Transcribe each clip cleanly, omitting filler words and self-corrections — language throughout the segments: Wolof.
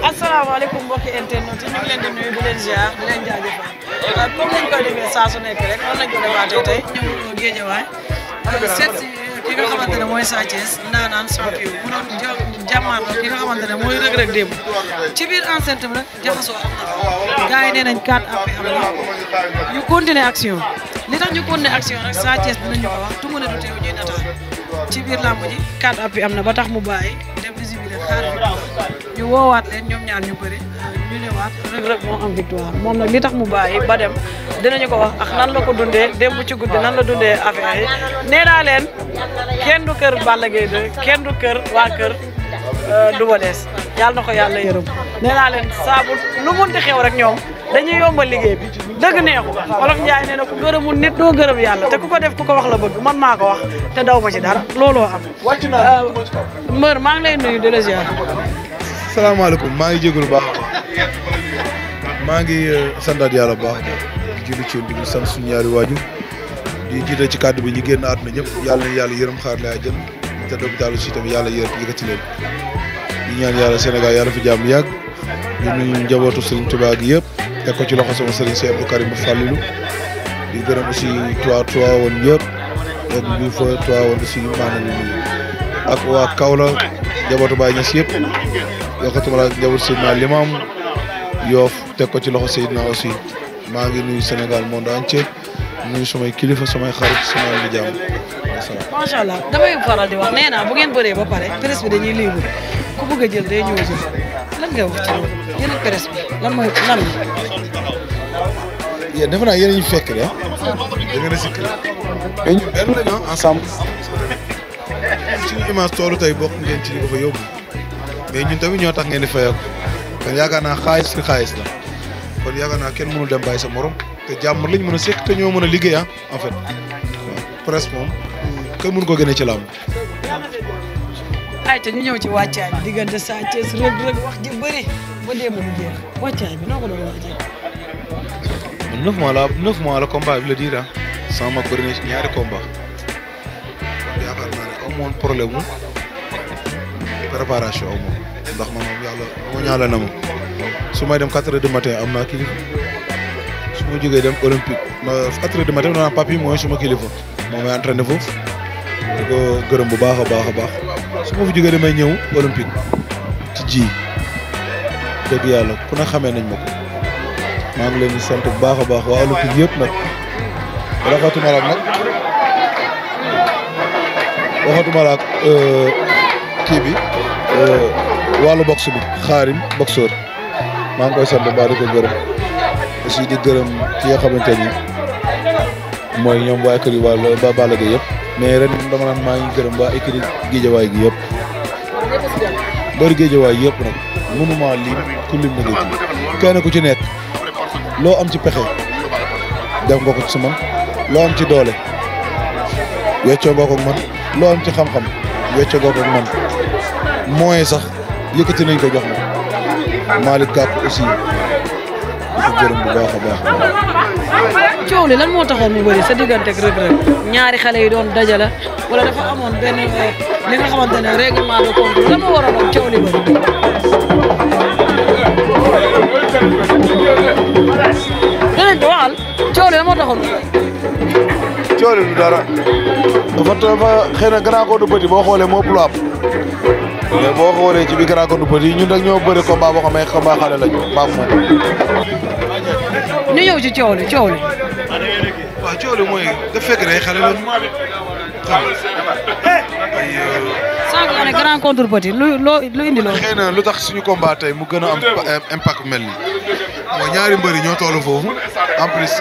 asalaamaaleykum mbokki internet yi ñu ngi leen di nuyu di leen ziar di leen jaajëfal comme nañ koy defee saa su nekk rek noonu lañ ko defaatee tey ñëw Guédiawaye seet si ki nga xamante ne mooy Sa Thiès ndaanaan champion mu doon jàmmaarloo ki nga xamante ne mooy Reug Reug démb ci biir enceinte bi nag jaxasoo am na gars yi nee nañ 4 appuis am na ñu continuer action li tax ñu continuer action rek Sa Thiès dinañu ko wax tungu ne du teew ñuy nataal ci biir làmb ji 4 appuis am na ba tax mu bàyyi dem visibilité xaar victoire ñu woowaat leen ñoom ñaar ñu bëri ñu ñëwaat Reug Reug moo am victoire moom nag li tax mu bàyyi ba dem dinañu ko wax ak nan la ko dundee démb ci guddi nan la dundee affaire yi nee naa leen kenn du kër Balla Gaye 2 kenn du kër waa kër Double Less yàlla na ko yàlla yërëm nee naa leen saabu lu munti xew rek ñoom dañuy yombal liggéey bi dëgg neexu Wolof Njaay nee na ku gërëmul nit doo gërëm yàlla te ku ko def ku ko wax la bëgg man maa ko wax te daw ma ci dara looloo am mbër maa ngi lay nuyu di la ziar. salaamaaleykum maa ngi jégalu baax maa ngi santaat yàlla bu baax di julli ci di sant suñu ñaari waajur di jiite ci kàddu bi ñu génn àdduna ñëpp yàlla na yàlla yërëm xaar laa jël te d'hôpital aussi tamit yàlla yëkkati leen di ñaan yàlla Sénégal yàlla fi jàmm yàgg di nuyu njabootu Serigne Touba gi yëpp teg ko ci loxo sama Serigne Cheikh Abdou Karim Fallilou di gërëm aussi Tivaouane yëpp ak ñu fa Tivaouane aussi maa ngi leen nuyu ak waa Kaolack njabootu Baye Niass yëpp yokkatuma la njabootu Seydina Limam Yoff teg ko ci loxo Seydina aussi maa ngi nuyu Sénégal monde entier nuyu samay kilifa samay xarit sama di jàmm. macha allah damay faral di wax nee naa bu ngeen bëree ba pare presse bi dañuy libre ku bëgg a jël day ñëw jël lan ngay wax ci loolu yéen ak presse bi lan mooy lan la. yéen defe naa yéen a ñu fekk de da ngeen a sikk mais ñun benn lañu ensemble. suñu image toolu tey bokk ngeen ci li ko fa yóbbu mais ñun tamit ñoo tax ngeen di fayal kon yaakaar naa xaalis ki xaalis la kon yaakaar naa kenn mënul dem bàyyi sa morom te jàmm lañ mën a sekk te ñoo mën a liggéey en fait waaw presse moom kenn mënu ko gënee ci làmb. ay te ñu ñëw ci wàccaay bi diggante Sa Thiès Reug Reug wax ji bëri ba démb mu jeex wàccaay bi noo ko doon waajee. man 9 mois la combat bi la diir sama mag bëri na ci ñaari combat kon yaakaar naa ne amoon problème mu préparation aw moom ndax man moom yàlla moo ñaala na ma su may dem 4 heures du matin am naa kilifa su ma jógee dem olympique 4 heures du matin naa papi mooy suma kilifa moom may entraîné foofu di ko gërëm bu baax a baax a baax su ma fi jógee damay ñëw olympique ci ji dëgg yàlla ku ne xamee nañ ma ko maa ngi leen di sant bu baax a baax waa olympique yëpp nag waxatuma la nag waxatuma la ak kii bi wàllu boxe bi xaarim boxeur maa ngi koy sant bu baax di ko gërëm aussi di gërëm ki nga xamante ni mooy ñoom waa écurie wàllu ba Balla Gaye yëpp mais ren dama naan maa ngi gërëm waa écurie Guédiawaye gi yëpp bëri Guédiawaye yëpp nag mënuma lim ku lim na nga ci kenn ku ci nekk loo am ci pexe def nga ko ci man loo am ci doole weccoo nga ko ak man loo am ci xam-xam weccoo nga ko ak man mooy sax yëkkati nañ ko jox ma Malick Gakou aussi di gërëm bu baax a baax. coow li lan moo taxoon mu bëri sa diggante ak Reug Reug ñaari xale yi doon dajala wala dafa amoon benn li nga xamante ne règlement de compte lan moo waraloon coow li bëri. danañ ko waxal coow li lan moo taxoon. coow li du dara dafa xëy na grand compte petit boo xoolee moo ëpp mais boo xoolee ci biir grand compte petit ñun rek ñoo bëri combat boo xam ne combat xale lañu maam moom. ñu ñëw ci coow li coow li. waaw coow li mooy da fekk ne xale lañu xam ay. sànq nga ne grand contre petit lu indi loolu. xëy na lu tax suñu combat tey mu gën a am impact mel ni mooy ñaari mbëri ñoo toll foofu en plus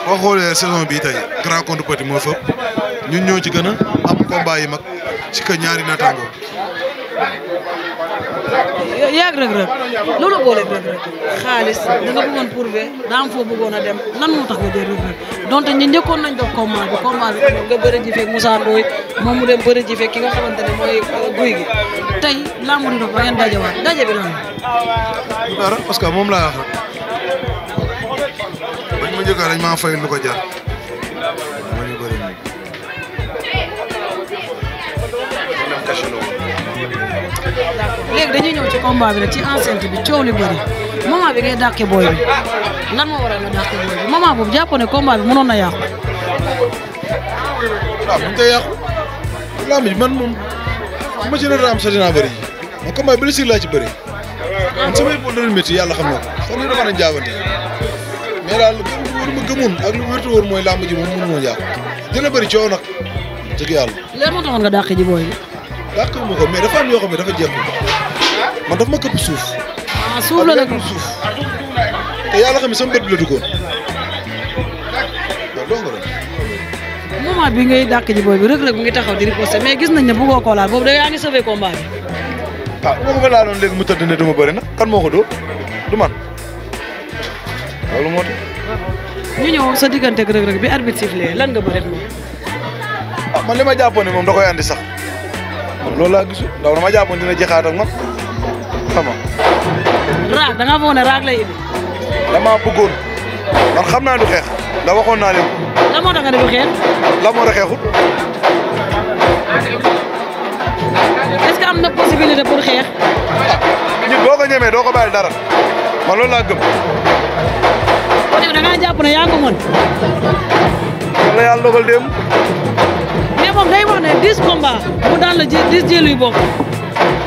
boo xoolee saison bii tey grand contre petit moo fëpp ñun ñoo ci gën a am combat yi mag ci que ñaari naataangoo. yaag Reug Reug loolu booleeg Reug Reug xaalis da nga bëggoon prouver daa am foo bëggoon a dem nan moo tax nga jël Reug Reug donte ñi njëkkoon nañ def combat bi nga bëri ji fekk Moussa Ndoye moom mu dem bëri ji fekk ki nga xamante ne mooy guy gi tey lamb di dox ba ngeen dajewaat daje bi lan la. du dara parce que moom laa wax rek bañ ma njëkkaa dañ maa fay lu ko jar ma ñu bëri moom dem caché la woon léegi dañuy ñëw ci combat bi rek ci enceinte bi coow li bëri moment bi ngay dàqe booy bi lan moo waral nga dàqe booy bi moment boobu jàpp ne combat bi mënoon na yàqu. waaw bu ñu koy yàqu lamb ji man moom su ma ci doon am sa dinaa bëri man combat bi blessure laa ci bëri man samay bon doon métti yàlla xam na ko sax ni dama nañ jaabante mais daal lu ma gëmoon ak lu wértu wóor mooy lamb ji moom mënu moo yàqu dina bëri coow nag dëgg yàlla. lan moo taxoon nga dàqe ji booy bi. dàq ma ko mais dafa am yoo xam ne dafa jeex man daf ma këpp suuf. ah suuf la nekk suuf te yàlla xam ne sama bët bi la duggoon waaw dong rek. moment bi ngay dàq ji booy bi Reug Reug mu ngi taxaw di riposter mais gis nañ ne bëggoo koo laal boobu da yaa ngi sauvé combat bi. ah moo ko fa laaloon léegi mu tëdd ne du ma bëri nag kan moo ko dóor du man loolu moo tax. ñu ñëw sa diggante ak Reug Reug bi arbitre sifflé lan nga bëri ak moom. ah man li ma jàppoon ne moom da koy andi sax man loolu laa gisul ndax dama jàppoon dina jeexaat ak man xam nga. raag da ngaa foog ne raag lay indi. damaa bëggoon man xam naa du xeex ndax waxoon naa leen ko. lan moo tax nga ne du xeex. la moo tax xeexut. est-ce que am na possibilité pour xeex. ah nit boo ko ñemee doo ko bàyyi dara man loolu laa gëm. kon yow da ngaa jàpp ne yaa ko mën. wala yàlla dogal démb. mais moom day wax ne 10 combats mu daan la 10 jël yu bokk.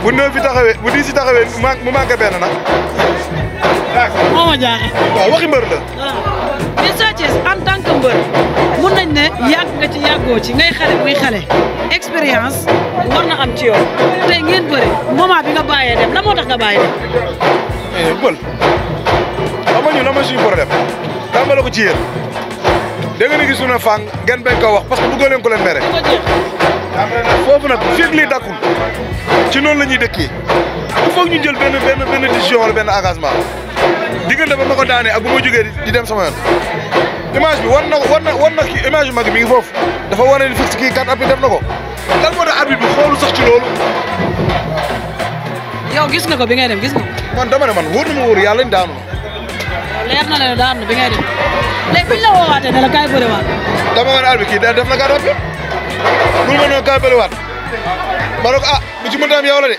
bu 9 fi taxawee bu 10 fi taxawee mu manqué benn nag. moo ma jaaxal. waaw waxi mbër la. waaw mais Sa Thiès en tant que mbër mun nañ ne yàgg nga ci yàggoo ci ngay xale muy xale expérience war na am ci yow tey ngeen bëri moment bi nga bàyyee dem la moo tax nga bàyyi dem. mais bël xam nga ñun la ma suñu problème tàmbale ko ci yéen dégg nga ni gis na fang ngeen bañ ko wax parce que bëggoo leen ko leen mere. ko jeex. foofu nag fekk lii dakkul ci noonu la ñuy dëkkee il faut ñu jël benn décision wala benn engagement diggante ba ma ko daanee ak bu ma jógee di dem sama yoon image bi war na kii image yu mag mi ngi foofu dafa wane ni fixe kii kat appui def na ko lan moo tax arbitre bi xoolu sax ci loolu. yow gis nga ko bi ngay dem gis nga ko. man dama ne man wóor na ma wóor yàlla ñu daanu na. leer na leen daan na bi ngay dem léegi biñ la woowaatee ne la kaay bëriwaat. dama nga ne arbitre kii def na kat appui pour ma noonu kaay bëriwaat ma ne ko ah lu ci mënta am yow la de.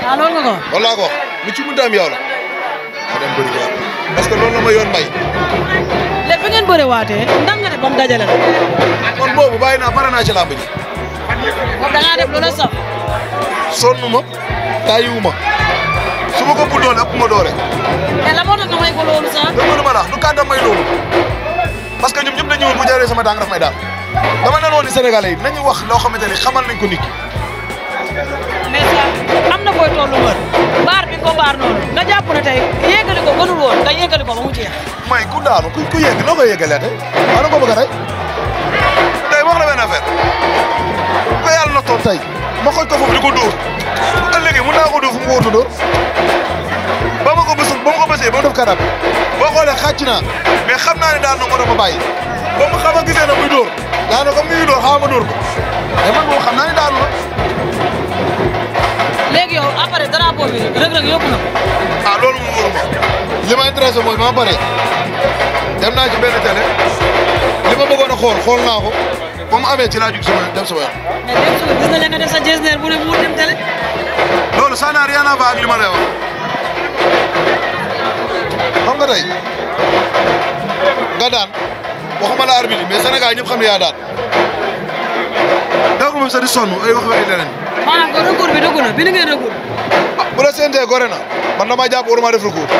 ah loolu nga ko. loolu laa ko wax lu ci mënta am yow la ma dem bëri jiwaat parce que loolu la ma yoon may. léegi bi ngeen bëriwaatee ndax nga def ba mu dajale la. kon boobu bàyyi naa pare naa ci làmb ji. moom da ngaa def lu la saf. sonn ma tàyyiwu ma su ma ko ëpp doole ëpp ma doole. mais la moo tax nga may ko loolu sax. dëgg ma la du kàddam may loolu parce que ñoom ñëpp dañu ñëwoon bu jaaree sama daan daf may daal dama ne woon ni Sénégalais yi nañu wax loo xamante ni xamal nañ ko nit ki. mais ça am na koy tollu mbër baar bi ko baar noonu nga jàpp ne tey yeggali ko gënul woon nga yeggali ko ba mu jeex. may ku daanu ku yegg noo koy yeggalee tey maa na ko bëgg a rey tey wax na benn affaire ko yàlla na toog tey ma xooj ko foofu di ko dóor bu ëllëgee mën naa ko dóor fu mu wóotu dóor ba ma ko bësul ba ma ko bësee ba mu def kanam boo xoolee xàcc naa mais xam naa ne daan na moo tax ma bàyyi ba mu xam a gisee na muy dóor daana comme ni ñuy dóor xaw ma dóor ko mais man moom xam naa ne daanu na. léegi yow après drapeau bi Reug Reug yóbbu na ko. ah loolu moom wóoruma li ma intéressé mooy ma pare dem naa ci benn télé li ma bëggoon a xool naa ko ba mu amee ci laa jug sama dem sama yoon. mais dem suba gis nañ nga def sa jesner bu ne mu dem télé. loolu ça n'a rien à voir ak li ma lay wax xam nga tey nga daan waxuma la arbitre mais Sénégal ñëpp xam ne yaa daan daa ko moom sax di sonn ay wax waxi leneen. maanaam ko recours bi dugg na bi ni ngeen recours. ah bu la séentee gore na man damaa jàpp waruma def recours.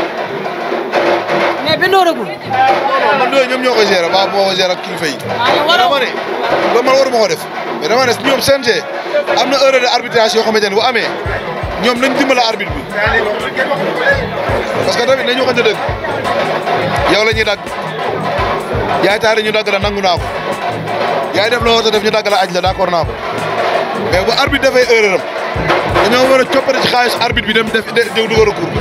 mais bindoo recours. non man yooyu ñoom ñoo koy gérer ba moo ko gérer ak kilifa yi. dama ne loolu man waruma ko def mais dama ne ñoom CNG am na erreur de arbitrage yoo xamante ne bu amee ñoom nañ dimbala arbitre bi parce que tamit nañu waxante dëgg yow la ñuy dagg yaay taari ñu dagg la nangu naa ko yaay def la war a def ñu dagg la aj la d'accord naa ko mais bu arbitre dafay erreur am dañoo war a coppati ci xaalis arbitre bi dem def dugal recours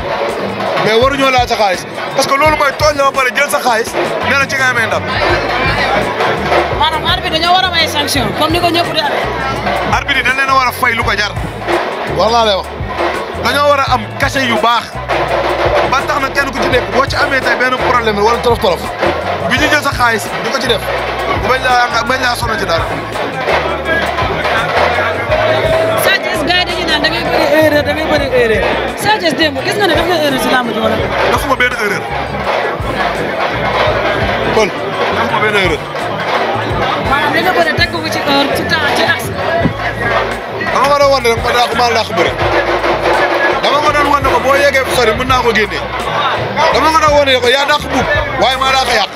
mais waruñoo laal sa xaalis parce que loolu mooy tooñ la ba pare jël sa xaalis nee na ci nga amee ndam. maanaam arbitre dañoo war a may sanction comme ni ko ñëpp di amee. arbitre yi dañ leen a war a fay lu ko jar war laa lay wax dañoo war a am cachet yu baax ba tax na kenn ku ci nekk boo ci amee tey benn problème wala torof bi ñu jël sa xaalis di ko ci def bañ laa sonn ci dara. Sa Thiès gars yi dañuy naan da ngay bëri erreur da ngay bëri erreur Sa Thiès démb gis nga ne daf nga erreur si lamb ji wala. dafuma benn erreur. kon dafuma benn erreur. maanaam li nga bëri teg ko ci heure ci temps ci axe. dama ko doon wan rek maa laax bëri dama ko doon wan ne ko boo yeggee sori mën naa ko génnee dama ko doon wan ne ko yaa dàq buub waaye maa daa ko yàq.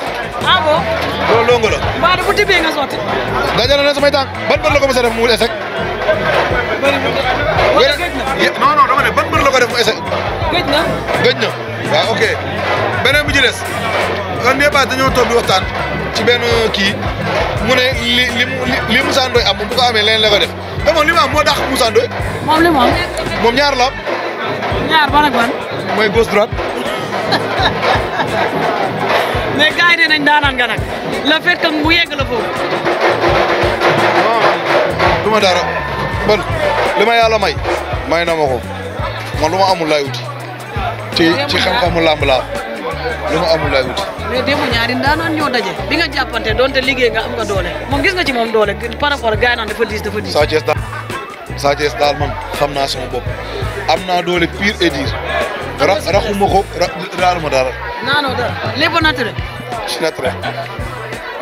ah bon. loolu longo la. mbaa bu tibbee nga sotti. dajale na samay tànk ban bër la ko mos a def mu échec. bëri na wala gëj na. non dama ne ban bër la ko def mu échec. gëj na. waaw ok beneen bi ci des un débat dañoo toog di waxtaan ci benn kii mu ne li Moussa Ndoye am bu ko amee leneen la ko def te moom li mu am moo dàq Moussa Ndoye. moom li mu am. moom ñaar la am. ñaar ban ak ban. mooy gauche droite. mais gars yi dinañ daanaan nga nag le fait que mu yegg la foofu. du ma dara man li ma yàlla may na ma ko man lu ma amul laay uti. ci xam-xamu làmb laa lu ma amul laay uti. mais démb ñaari daanaan ñoo daje bi nga jàppante donte liggéey nga am nga doole moom gis nga ci moom doole par rapport ak gars yi naan dafa diis. Sa Thiès daal man xam naa sama bopp am naa doole pire et dire. raxuma ko raaluma dara. naanoo dara lépp naturel. si naturel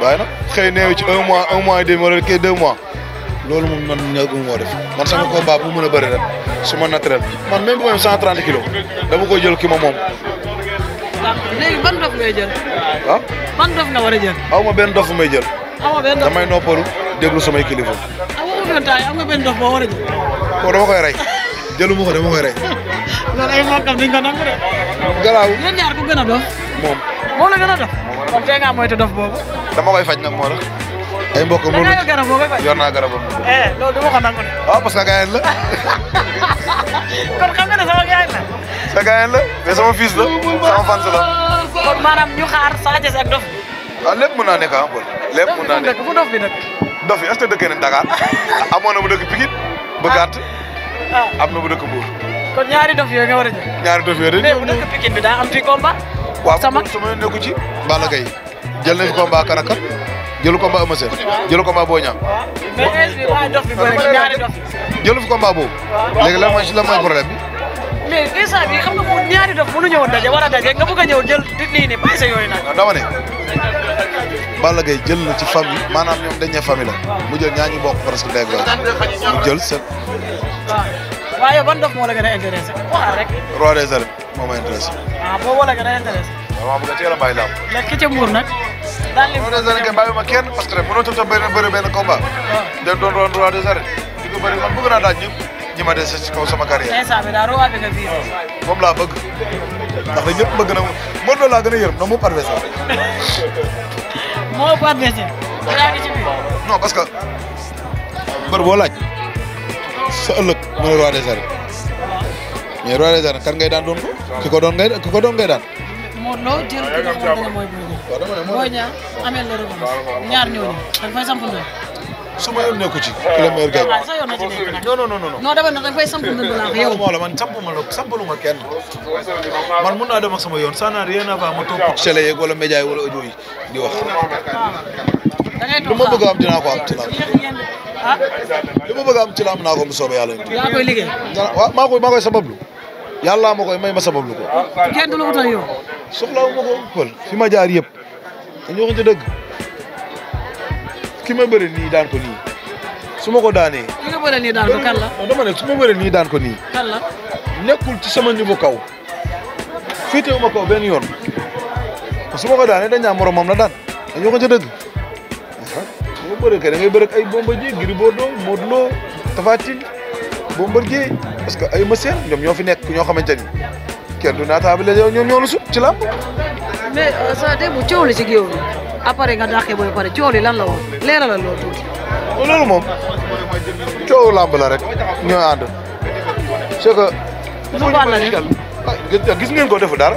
waaye nag xëy neew ci un mois et demi wala 2 mois loolu moom man ñaagum moo def man sama combat bu mën a bëri rek su ma naturel man même bu ma 130 kilos dama koy jël ki ma moom. léegi ban dof ngay jël. ah ban dof nga war a jël. aw ma benn dof bu may jël. amoo benn dof damay noppalu déglu samay kilifa. am nga benn dof boo war a jël. ko dama koy rey jëluma ko dama koy rey. loolu ay mbokkam duñ ko nangu de. garaaw yéen ñaar ku gën a dof. moom la gën a dof. kon tey ngaa moytu dof boobu. dama koy faj nag moo tax. ay mbokkam loolu da garab boo koy faj. yor naa garabam. loolu du ma ko nangu de. waaw parce que gaayen la. kon xam nga ne sama gaayen la. sa gaayen la mais sama fils la sama fans la. kon maanaam ñu xaar Sa Thiès ak dof. waaw lépp mën naa nekk ah Paul. lépp mën naa nekk fu dof bi nag. dof yi est-ce que dëkkee nañ Dakar amoon na bu dëkk Pikine ba gàtt. am na bu dëkk Mbour. kon ñaari dof yooyu nga war a jël. ñaari dof yooyu mais bu dëkk Pikine bi daa am fii combat. waaw sama nekku ci. Balla Gaye jël nañ combat kan ak kan jëlu combat Eumeu Sène jëlu combat Boy Niang. mais est-ce que waaye dof bi bëri na ñaari dof yi. jëlu fi combat boobu. léegi lan mooy problème bi. mais instant bii xam nga moom ñaari dof mënu ñëwoon daje war a daje nga bëgg a ñëw jël lii nii bàyyi sa yooyu nag. dama ne Balla Gaye jël na ci famille maanaam ñoom dañ ne famille la mu jël ñaa ñu bokk presque ndey ak mu jël seen. waaw waaye ban dof moo la gën a intéressé waxal rek. roi des arènes moo ma intéressé. boobu la gën a intéressé. waaw maa bëgg a teel a bàyyi laam. léegi ki ca Mbour nag. daal li roi des arènes kay bàyyi ma kenn parce que rek mënoo tëb bëri benn combat. dem doon roi des arènes di ko bëri man bëgg naa daal ñi ma des ci kaw sama carrière. instant bi daal roi bi nga biir. moom laa bëgg ndax dañ ñëpp bëgg na Modou Lo laa gën a yërëm ndax moo adversaire. moo adversaire. yaa ngi ci biir. non parce que mbër boo laaj sa ëllëg mooy roi des arènes mais roi des arènes kan ngay daan doon ko ki ko doon ngay daan. Modou Lo jël ki nga xamante ne mooy Boy Niang ameel la revanche ñaar ñooñu dañ fay samp ndënd. su ma yoon nekku ci ki la meilleur gagne. sa yoon na ci nekk nag. non. non dama ne dañ fay samp ndënd laa ko yow. moo la man sampaluma kenn man mun naa dem ak sama yoon ça n'a rien à voir ma toog ci télé yeeg wala média yi wala audio yi di wax. da ngay lu ma bëgg a am dinaa ko am ci laam. ah. li ma bëgg a am ci laam naa ko bu soobee yàlla. yaa koy liggéey. waaw maa koy sabablu yàlla ma koy may ma sabablu ko. kenn du la wutal yow. soxlaawu ma ko Pël fi ma jaar yëpp dañu waxante dëgg ki ma bëri nii daan ko nii su ma ko daanee. ki nga bëri nii daan ko kan la. dama ne su ma bëri nii daan ko nii. kan la. nekkul ci sama niveau kaw féetewu ma kaw benn yoon su ma ko daanee dañ ñaa moromam la daan dañu waxante dëgg. su ma bëri kay da ngay bëri ay Bombardier Gris Bordeaux Modou Lo Tapha Tine Bombardier parce que ay monsieur ñoom ñoo fi nekk ñoo xamante ni kenn du naataable yow ñoom ñoo la sut ci làmb. mais sa démb coow li ci géew bi après nga dàqee booy pare coow li lan la woon leeralal loolu tuuti. loolu moom coowu làmb la rek ñooy ànd c'est que. gis ngeen ko defu dara.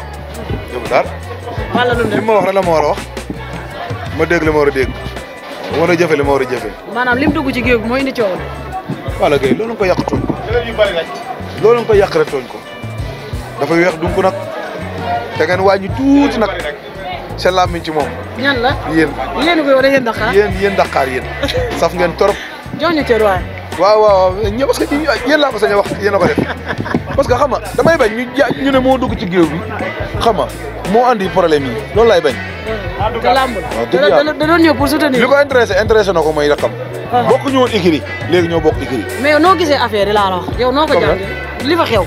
wala lu li ma wax rek la ma war a wax ma dégg li ma war a dégg ma war a jëfe li ma war a jëfe. maanaam lim dugg ci géew bi mooy indi coow li. Balla Gaye loolu nga ko yàq tooñ ko. loolu nga ko yàq rek tooñ ko. dafa weex dunk nag te ngeen wàññi tuuti nag seen làmmiñ ci moom. ñan la yéen. yéen ko wala yéen Dakar. yéen Dakar yéen. saf ngeen torop. jox ñu cër waay. waaw ñëw parce que yéen laa ko sañ a wax yéen a ko def parce que xam nga damay bañ ñu ne moo dugg ci géew bi xam nga moo andi problème yi loolu laay bañ. te làmb la da doon ñëw pour soutenir. li ko intéressé na ko mooy rakam. bokk ñu woon écurie léegi ñoo bokk écurie. mais yow noo gisee affaire yi laa la wax yow noo ko jàngee li fa xew.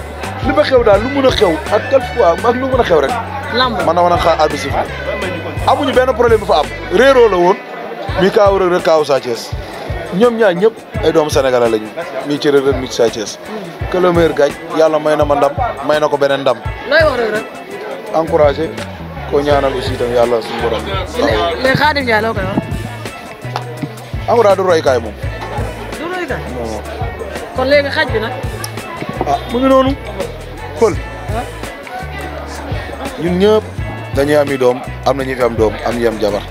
li fa xew daal lu mën a xew ak quelquefois ak lu mën a xew rek. lamb man na mën a xaar arbitre sifflé amuñu benn problème bu fa am réeroo la woon mi kaaw Reug Reug kaaw Sa Thiès ñoom ñaar ñëpp ay doomu sénégalais lañu mi ci Reug Reug mi ci Sa Thiès que le meilleur gagne yàlla may na ma ndam may na ko beneen ndam. looy wax Reug Reug. encouragé ko ñaanal aussi tam yàlla suñu borom. léegi Khadim Ndiaye loo koy wax. Amoura du roykaay moom. du roykaay. kon léegi xaj bi nag. ah mu ngi noonu. Pël. ñun ñëpp dañuy am i doom am na ñu fi am doom am ñu am jabar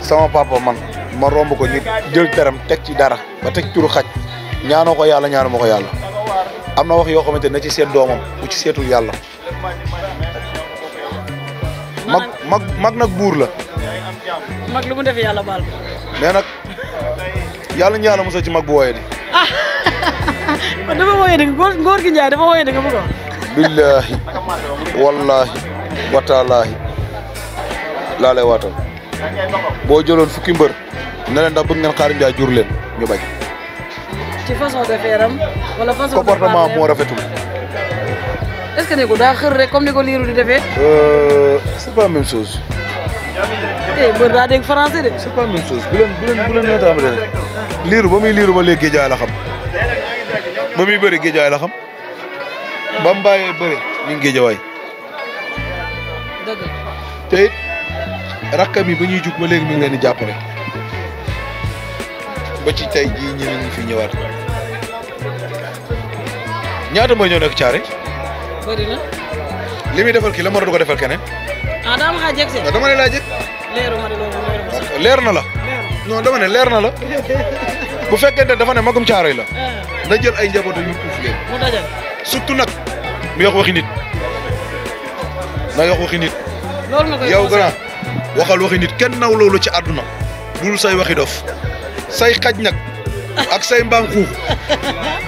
sama papa man ma romb ko ñu jël teram teg ci dara ba teg turu xaj ñaanoo ko yàlla ñaanu ma ko yàlla am na wax yoo xamante ne na ci seet doomam bu ci seetul yàlla. mag nag buur la. mag lu mu def yàlla baal ko. mais nag yàlla ñu yàlla mosal ci mag bu wooyee di. kon dafa wooyee di góor gi Ndiaye dafa wooyee di nga bëgg a wax. billahi wallahi wataalaahi laa lay waatal boo jëloon fukki mbër ne leen ndax bëgg ngeen Khadim Ndiaye jur leen ñu bañ. ci façon de faire am wala façon comportement moo rafetul. est-ce que ne ko daa xër rek comme ni ko liiru di defee. c'est pas la même chose. mbër daa dégg français de. c'est pas la même chose bu leen ñëwaat liiru ba muy liiru ba léegi géejaay la xam ba muy bëri géejaay la xam. ba mu bàyyee bëri ñu ngi géejawaay. dëgg te it rakkam yi ba ñuy jug ba léegi mi ngi leen di jàppale ba ci tey jii ñeneen ñi fi ñëwaat ñaata mooy ñoo nekk caare. bëri na. li muy defal kii la mën a du ko defal keneen. ah daa ma xaaj yegg si. dama ne laa jëg. leeru ma de loolu leer na la. non dama ne leer na la. bu fekkente dafa ne magum caare la. na jël ay njabootu yu uuf leen. mu dajal. surtout nag mu yox waxi nit na yox waxi nit. loolu nga koy yow gannaaw waxal waxi nit kenn naw loolu ci àdduna dul say waxi dof say xaj nag ak say mbaam xuux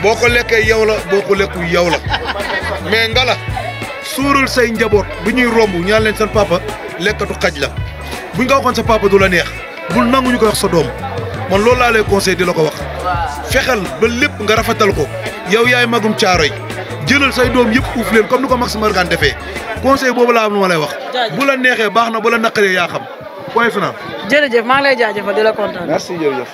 boo ko lekkee yow la boo ko lekku yow la mais ngala suural say njaboot bu ñuy romb ñaan leen seen papa lekkatu xaj la buñ ko waxoon sa papa du la neex bul nangu ñu ko wax sa doom man loolu laa lay conseil di la ko wax fexeel ba lépp nga rafetal ko yow yaay magum caaroy jëlal say doom yëpp uuf leen comme ni ko Max Mbargane defee conseil boobu laa am lu ma lay wax. bu la neexee baax na bu la naqaree yaa xam. point final. jërëjëf maa ngi lay jaajëfal di la kontaan. merci jërëjëf.